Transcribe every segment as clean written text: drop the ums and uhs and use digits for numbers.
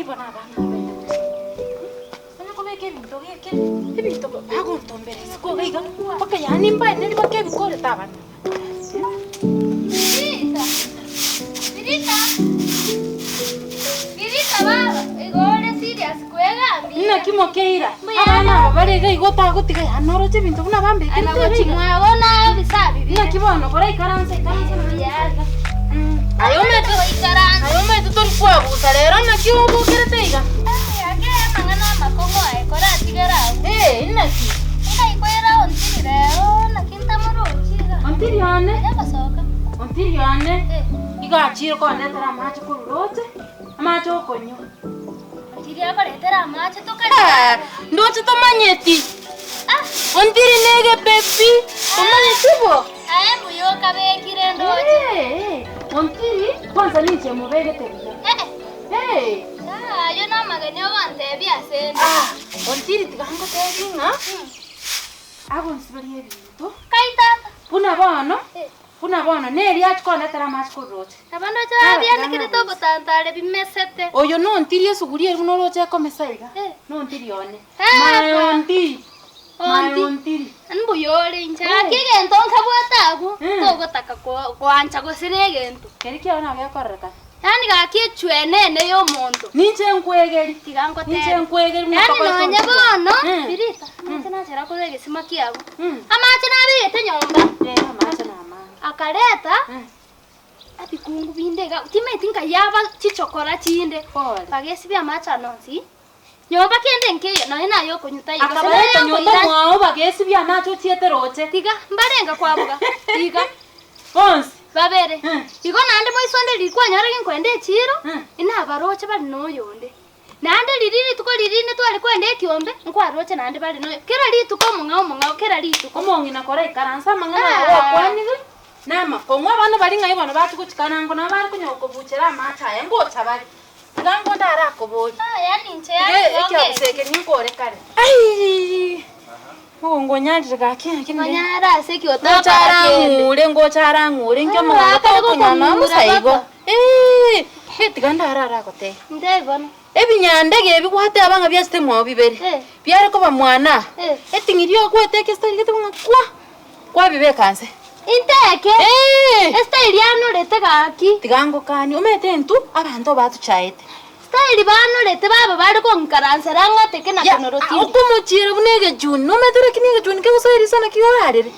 Ng'ai bono abana abaete gochia? Onye kobeka ebinto geke, ebinto bagontombera isiko iga iga, mpaka yaani mbaeneri mpaka ebikorete abana. Birita, birita, birita baba, igo ore serious kwegambia. Naki mokeira, Mbuya abana aba bare iga igo otagotiga yaani noroche ebinto buna bambekerete Ana iga gochi iga. mwago na ebisabi bire. Naki bono koraikaranse ikaranse naende Mbuya. iga. Aye omanyete Goikaransa. aye omanyete tori kwabusa rero naki obokerete iga? Ake amang'ana amakong'u aye koratigere abwo. Ee, inaki? Ngai koira ontiri rero naki ntamorochi iga. Ontiri one, Aye gosoka. ontiri one, Eh. iga achire kondetera amache korwa roche, amache okonywa. Ontiri akoretera amache tokari. Ah, ndoche tomanyeti. Ah, Ontiri na egepepi, tomanyeti bo? aye mbuya okabekire ndoche. Eh, eh, ontiri, kwanza ninche mobegete buya. Eh, Eh. ah, ayio namageni ogontebia ase 'nde. Ah, ontiri tiga ngotebi ng'a agonsiberia ebinto. Kai tata. Buna bono, Eh. buna bono neri achia kondetera amache korwa roche. Nabo ndoche abianekerete obotantare bimesete. Oyo nontiri esuguri eri buna oroche ekomesa iga. Eh. Nontiri one. Eh, Maye pa. ontiri. Maye Onti. ontiri. Mbuya ore inche. Eh. Gaki egento nkabwate abwo, Mm. togotaka ko- koancha gose na egento. Keri kiao nabo gekororekana. Yaani gaki echwenene y'omonto. Ninche nkwegeri. Tiga ngotebi. Ninche nkwegeri buna Yaani tokoreta nonye obuya. bono, Mm. Birita, amache nachera korwa egesima kiabo. Mm. Amache nabegete nyomba. Eh, amache namange. Akareta Mm. ebikungu binde iga, timanyeti nkai aba chichokora chinde. Pole. Bagesibia amache ane onsi, nyomba kende nkeiyo, nonye naye okonywa taiyo, gose naye Akabareta nyomba okoira. mwao bagesibia amache ochiete roche. Tiga, mbarenge kwaboga, tiga. Bonsi. Babere. Mm. Igo naende moiso onde riria kwanyora ginkoenda echiiro, Mm. inabaroche bare noyonde. Naende riria rituko riria rinde tware kwenda ekiombe, nkwaroche naende bare noyo. Kera rituko omong'ao omong'ao kera rituko. Omong'ina koraikaranse amang'ana Ah. aya gwakwanire, namakong'u. Abana baria ng'ai bono bachia gochikana ango nabo bare konya gokobuchera amache aya, ngocha bare. Tiga ango ndarakoborie. Ah, yaani inche Tiga yaani ekiabuso eke ninkore kare. Aiiii. Omongo onyarire gaki lakini re. Onyare ase ki Ngocha otakora kende. arang'ure, ngocha arang'ure, inki Ah, omogondo akare tokonywa gokong'ura nomusa igo. baka. Eeh, eh tiga ndare aragotebie. Ntebi bono. Ebinyandege ebi gwateba ng'a biachete mwao bibere, Eh. biare koba mwana, Eh. eting'iri ogwete ekesitari gete ng'a kwa, kwabibeka nse. Inteke? Eeh. Esitari anorete gaki. Tiga ngokanie, omanyete intwe, abanto batochaete. Style banorete babe bare kong'ikaransera ng'ateke na Ya, konorotindi. okomochiera buna egechuni, nomanyete lakini egechuni kegosoa eriso naki orarere,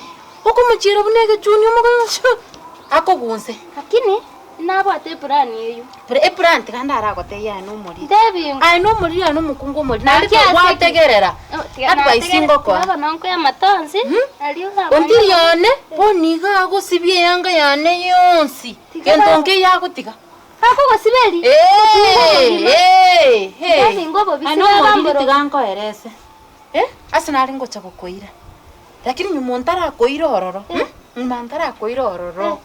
okomochiera buna egechuni omokore ng'a akogunse. Lakini nabwate eplan eyio. Pre eplan tiga ndaragotebie aye nomoriri. Ntebi ng'o? Aye nomoriri aye nomokungu omoriri naende Gaki ase ki? togwategerera Oh, tiga advice nategerere, ngokoa. tiga bono nkoe amatonsi, aria oramanye. Ontiri one, bono iga agosibia eyanga yane yonsi, Tiga gento baba. nkeiyo agotiga. Akogosiberia Eh, eh, eh. Nabinga obobisi Aye nomoriri bw'abamborogo. tiga nkoerese. Eh, ase nare ngocha gokoira. Lakini nyuma ntarakoira ororo, mm, nyuma ntarakoira ororo.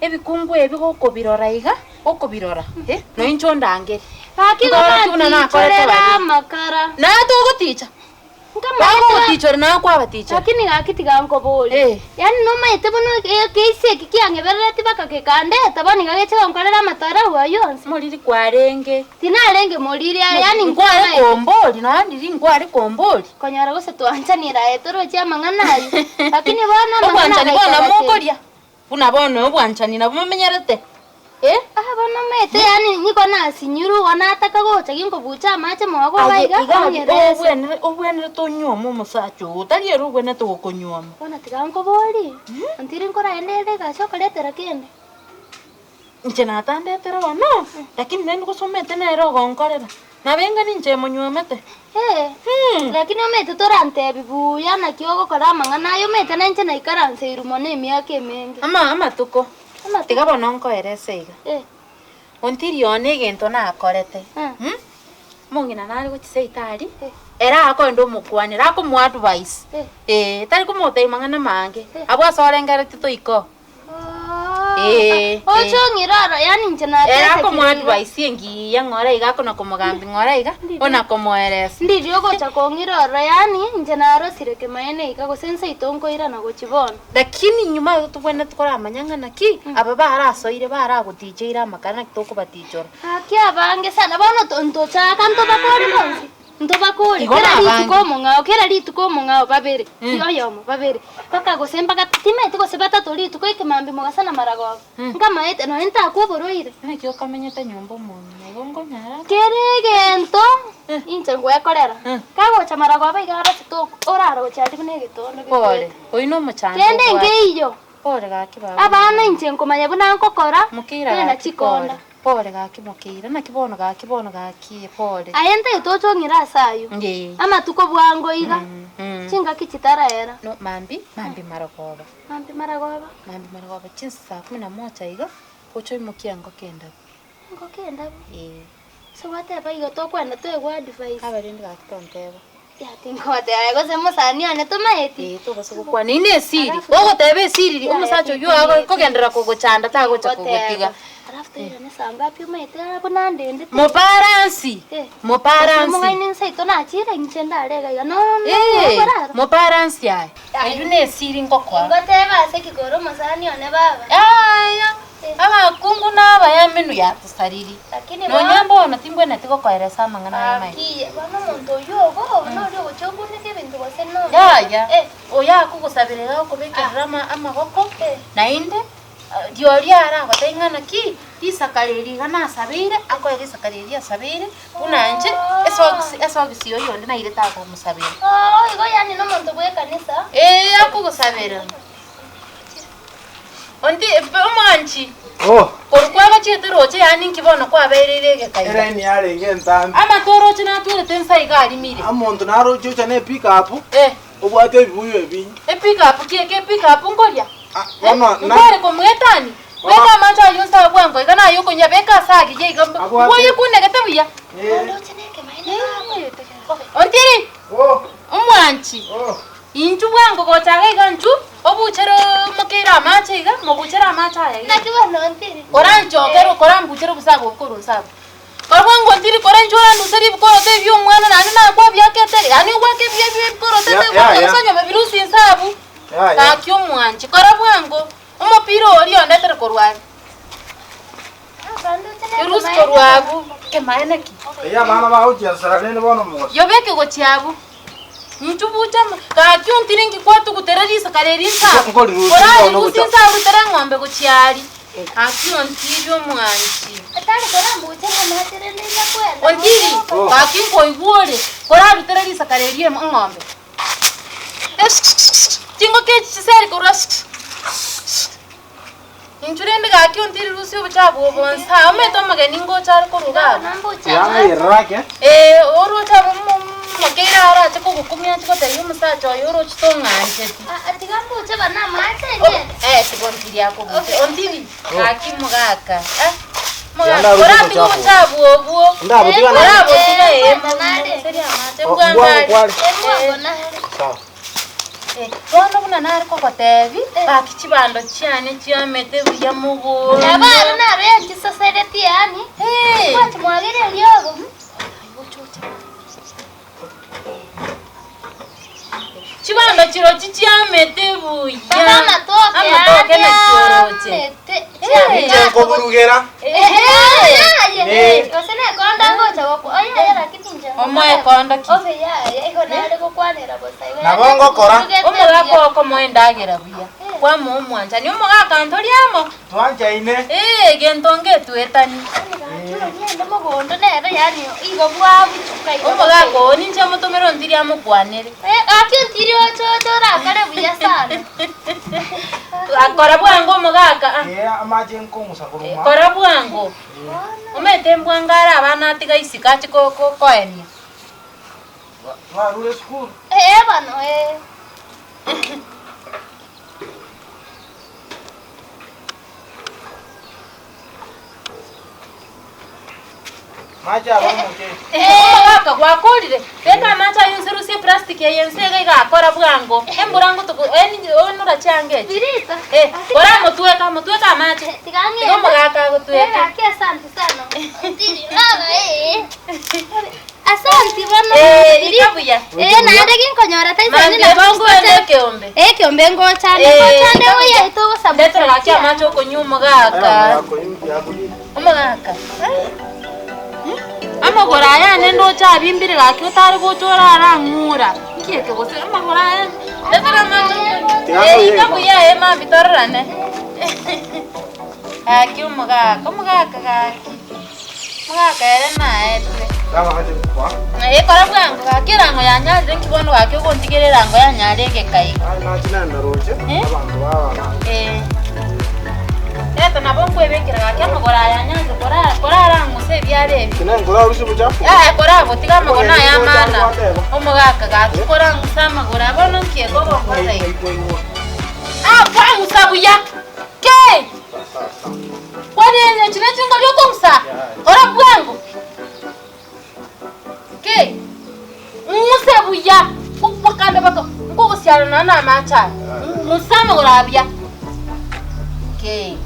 Ebikungu ebi gokobirora iga, gokobirora, eh, noinche inche ondangere. Gaki Nkorokia buna nakorete gobantichorera baria. amakara. Naye togoticha. Bagogotichora naye kwabatichora. Lakini gaki tiga nkoborie. Eh. Yaani nomaete bono ekeisi eki kiang'eberereti mpaka gekandeta bono iga geche gonkorera amatarau ayio onsi. Moriri kwarenge. Tinarenge moriri aye yaani Nkware nkwamaete. kombori nonya riria nkware kombori. Konyora gose twanchanire aye torochi amang'ana ayio. Lakini bono amang'ana Obwanchani bono agaika gati. mokoria. Buna bono obwanchani nabwo momenyerete, eh? Ah, bono omanyete yaani nigo nasinyirwe igo nataka gocha ginkobucha amache mogo iga Aye iga, iga ong'erese. obwenere obwenerete onyuome omosacha oo, tari ere obwenerete gokonyuoma. Bono tiga nkoborie, ontiri nkoraende ere egasi okoretera kende? Inche natandetera bono, lakini rende gose omanyete nere ogonkorera, nabo enga ninche monyuomete. Ee, lakini omanyete torantebi buya naki ogokora amang'ana aya, omanyete nainche naikaranseirwe mono emiaka emenge. Ama amatuko, Amatuko. tiga bono nkoerese iga, Eh. ontiri one egento nakorete, Eh. omong'ina nare gochia seito aria, Eh. ere akoenda omokwanera, akomoadvise, Eh. eh, tari komotebia mang'ana mange, Eh. abwo ase orengereretie toika oo. Oo. Eh, Oche ong'ire oro, yaani inche Ere natesete akomoa iga. advice engiya ng'ora iga akona komogambia ng'ora iga, ona komoeresa. Ndiria ogocha kong'ira ororo, yaani inche narosire kemaene iga, gose nseito nkoirana gochia bono. Lakini nyuma igo tobwenerete koramanya ng'a naki, aba barasoire baragoticheire amakara naki tokobatichora. Gaki abange sana, bono to ntochaka ntobakore bonsi. Ntobakore Igo kera nabange. rituko omong'ao, kera rituko omong'ao babere, oyomo, babere, mpaka gose mpaka timaeti gose batato rituko ekemambia mogaso na maragoba. Nkamaete nonye ntakwa oborwaire. Naki okamenyete nyomba omong'ina igo nkonyara ate? Kera egento inche ngwekorera, kagocha maragoba iga arosete oko oraroche aria buna egetondo Pore, gekwete. oyio nomochando Kende obwate. nkeiyo, Pore gaki baba. abana inche nkomanya buna nkokora, Mokeira tena gaki chikonda. pore. Pore gaki mokeira, naki bono gaki bono gaki pore. Aye ntagete oche ong'ire ase ayio, Ee. amatuko bwango iga, chingaki chitaraera. No, mambi, mambi marogoba. Mambi marogoba. Mambi marogoba chinsa saa kumi na moja iga, oche oimokie engoko endabu. Engoko endabu? Ee. Ase gwateba igo tokwenda toegwe advice. Abarende gaki tonteba. Ya tingoteba aye gose mosani one tomaeti. Ee tobasa gokwana ine esiri, ogoteba esiri riria omosacha oyio akogenderera kogochanda tagocha kogotiga. Alafu toirane saa ngapi omaete buna ndendete. Mobaransi, mobaransi. Omong'aini nseito nachire inche ndare iga iga no Ee, okorara. mobaransi aye. Eyio nesiri ngokoa. Ingoteba ase ki kore omosani one baba. Yaya, abakungu nabaya emenwa yatusariri. Lakini Nonya mbono timbwenereti gokoeresa amang'ana aya maye. Gaki, bono omonto oyio ogo, noria ogochia okuneke ebinto gose nonya. Yaya, Eh. oyo akogosabera iga akobekerera ama amagoko, Eh. naende riorio aragotebie ng'a naki, risakara eri iga nasabeire, akoe risakara eri asabeire, buna inche, esogisi esogisi ya oyonde nairete akomosabera. Oo, igo yaani nomonto bw'ekanisa. Ee, akogosabera. Onti omwanchi, Oh, korwa kwagachiete roche yaani inki bono kwabereire egeka iga? eraini yarenge entambe. Amato oroche natwerete ensa iga arimire. Omonto naroche ocha ne pick-up, Eh, obwate ebibuyu ebinyi. epick-up ki eke epick-up nkoria? Ah, bono na- Nkware komwetani? Beka amache ayio nse abwo iga naye okonywa beka ase agiya iga Abwate- mboye kunegete buya. Eh, Ndoche nekemaene baba. Ontiri, oh, omwanchi. oh. Inchu bwango gocha iga iga inchu, obuchere omokeire amache iga, mobuchere amache aya iga. Naki bono ontiri. Koranchokere korambuchere obosago obwo korwa inse abwo. Kora bwango ontiri kora inchu oranduserie ebikoroto ebi omwana naende nakwabiakete ere, yaani ogwake ebi ebi ebikoroto Ya- ebi ya, ya. gose onywe birusia inse abwo. Ya, ya. Gaki omwanchi, kora bwango, omopira oria ondetere korwa aria. Erusi korwa abwo, kemaene ki? Eyio abana bagochiasera rende bono mogocha. Yobeke gochia abwo. Inchu bucha mo, gaki ontire nki kwatugutera risakara eri nsabu. Nkorirusia bono Korarirusia gocha. nsabu rutere eng'ombe gochia aria. Gaki ontiri omwanchi. Atari korambuchera amache rende inyakwenda. Ontiri, Oh. gaki nkoigwa ore, korarutere risakara eri eng'ombe. Chingoko echi chiseri korwa Inchu rende gaki ontiri rusia obochafu obo bonsi aa, omanyete omogeni ngocha are korwa iga abwo. Yang'airera ake. Ee, oroche abwo omokeire arache kogokumia ache gotebia omosacha oye oroche tong'ancheti. Tiga mbuche bana amache ng'ende. Eh, tiga ontiri akobuche. Ontiri, gaki mogaka. Eh, mogaka, Yanda arusie oratige obochafu. obochafu obwo. Ndabotiga nare. Orabotiga ee, Mbwango nare. moruserie amache, Oh, mbwango mbwango are. kware. Mbwango nare. Sawa. Bono buna nare kogotebi, gaki chibando chiane chiamete buya mogondo. Abana naro yanchisasereti yaani. Hey. Kwachimwagera eriogo. Chibando chirochio chiamete buya. Baba amatoke Amatoke naki oroche. amete. Inche nkoburugera. Yaye. Gose nekonda ngocha gokwa. Oye lakini inche. Omoe kondo ki? Obe yaye igo nare gokwanera bosa igo. Nabo ngokora. Omogaka okomoa endagera buya. Kwamoa omwanchani omogaka ntori amo. Twanchaine. Ee, gento ngetwetani. Gaki mogondo nere yani igo bwabuchuka igo. Omogaka oo ninche motomere ontiri amokwanere. Eh, gaki ontiri ochocho orakare buya sana. Akora bwango omogaka. ah. Ee, amache nkong'usa korwa Kora bwango. Omanyete embwango are abana atiga isiko ache ko- ko- koenia. Twarure esukuru. Eh bono eh. Mache aba omoche. Omogaka gwakorire, beka amache ayio inse rusia eplastic eye inse iga iga akora bwango, embura ngotoku onora chianga echi. Birito. Eh, kora amotweke amotweke amache. Tiga ng'ende. Tiga omogaka agotweke. Gaki asante sana. Tiri baba eh. Asante bono. Eh, Birito. ika buya. Eh, naende ginkonyora taisani Mambia bongoende ekeombe. Ekeombe ngochande Eh, ngochande ika buya. oya itogosabu. Ndetera gaki amache okonywa omogaka. Omogaka. Amagoro aya ane ndoche abimbire gaki otare gocha orare ang'ura. Nki eke gose amagoro aya ndetera amache okonywa. Eh, ika buya eh mambia tororane. Gaki omogaka, omogaka gaki. Omogaka ere naetwe. Eh, kora bwango gaki erango yanyarire nki bono gaki ogontigera erango yanyare egeka iga. Eh? Eh. Reta nabo nkwebekera gaki amagoro aya anyange kora korarang'use ebiara ebi. Yaya korabotiga amagoro naye amana. Omogaka gaki korang'use amagoro aya bono nki ekogonkora iga. Ah, kwang'usa buya! Kei! Kwani echi ne chingori okong'usa? Kora bwango! Kei! Ng'use buya! Kande baka nkogosiara nonya na amache aya. Ng'usa amagoro aya buya. Kei!